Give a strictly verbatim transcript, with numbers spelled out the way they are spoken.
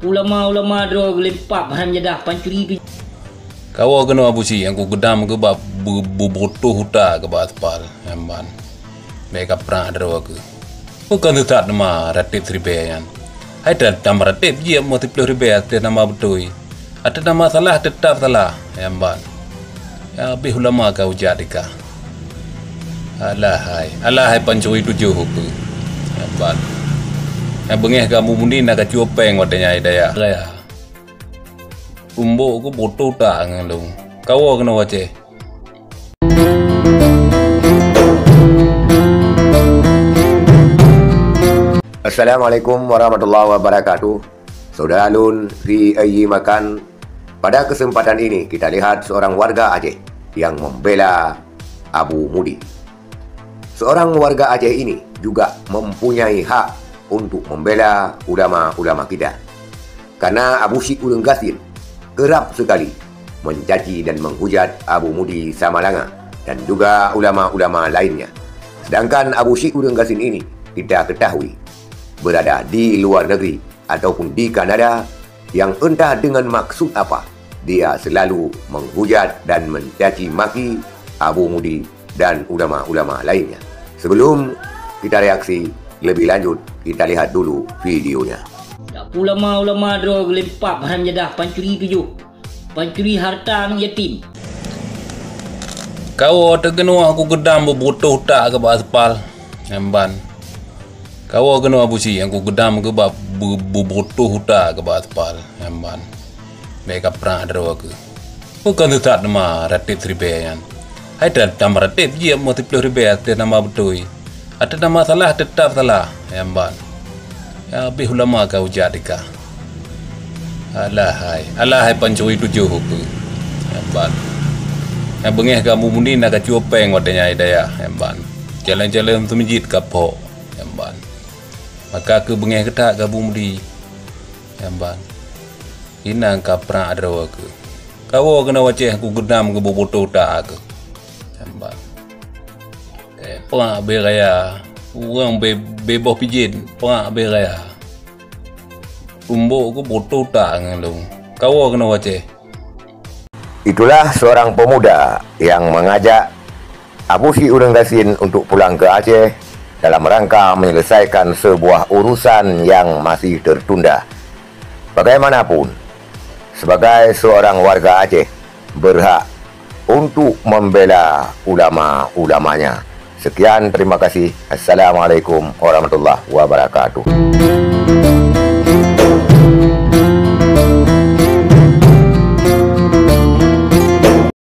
Ulama-ulama droe geulimpab han jadah pancuri tu. Kawoe keunoe Abu Syik nyang kugeudam keu bak bu-, bu-, butoh utak keu bak aspal, nyan ban. Bèk kaprak droe keuh. Bukon teutap nama rateb siribèe nyan. Hai teutap nama rateb jeuet meusiplôh ribèe ateueh nama beutôi. Ateueh nama salah teutap salah, nyan ban. Ya, habéh ulama ka ujak dika. Alah hai, alah hai pancuri tujoh ukeue. Hebat. Nyang beungéh ka Abu Mudi na ka cuba péng watèe nyan di dayah raya. Umbok ku botoh tak ngon lôn. Kawoe keunoe Aceh. Assalamualaikum warahmatullahi wabarakatuh. Saudara lôn, fi ayyi makan, pada kesempatan ini kita lihat seorang warga Aceh yang membela Abu Mudi. Seorang warga Aceh ini juga mempunyai hak untuk membela ulama-ulama kita. Karena Abu Syik Ureueng Gasien kerap sekali mencaci dan menghujat Abu Mudi Samalanga dan juga ulama-ulama lainnya. Sedangkan Abu Syik Ureueng Gasien ini kita ketahui berada di luar negeri ataupun di Kanada, yang entah dengan maksud apa, dia selalu menghujat dan mencaci maki Abu Mudi dan ulama-ulama lainnya. Sebelum kita reaksi lebih lanjut, kita lihat dulu videonya. Dak ulama-ulama droe geulimpab han jadah pancuri tujoh. Pancuri harta aneuk yatim. Kawoe teuk keunoe kugeudam bu-, butoh utak keu bak aspal. Nyan ban. Kawoe keunoe Abu Syik nyang kugeudam keu bak bu-, bu-, butoh utak keu bak aspal, nyan ban. Bèk kaprak droe keuh. Bukon teutap nama rateb siribèe nyan. Hai teutap nama rateb jeuet meusiplôh ribèe ateueh nama beutôi. Ateueh nama salah teutap salah, nyan ban. Ya, habéh ulama ka ujak dika. Alah hai, alah hai pancuri tujoh ukeue. Nyan ban. Nyang beungéh ka Abu Mudi na ka cuba péng watèe nyan di dayah, nyan ban. Calon-calon seumeujid ka phok. Nyan ban. Maka keu beungéh keutak keu Abu Mudi. Nyan ban. Inong kaprak droe keuh. Kawoe keunoe Aceh kugeudam keu bu-, butoh utak keuh. Nyan ban. Eh, prak bèe raya. Ureueng bèe, bèe boh pijen, prak bèe raya. Umbok ku botoh utak ngon lôn. Kawoe keunoe Aceh. Itulah seorang pemuda yang mengajak Abu Syik Ureueng Gasien untuk pulang ke Aceh dalam rangka menyelesaikan sebuah urusan yang masih tertunda. Bagaimanapun, sebagai seorang warga Aceh, berhak untuk membela ulama-ulamanya. Sekian, terima kasih. Assalamualaikum warahmatullahi wabarakatuh.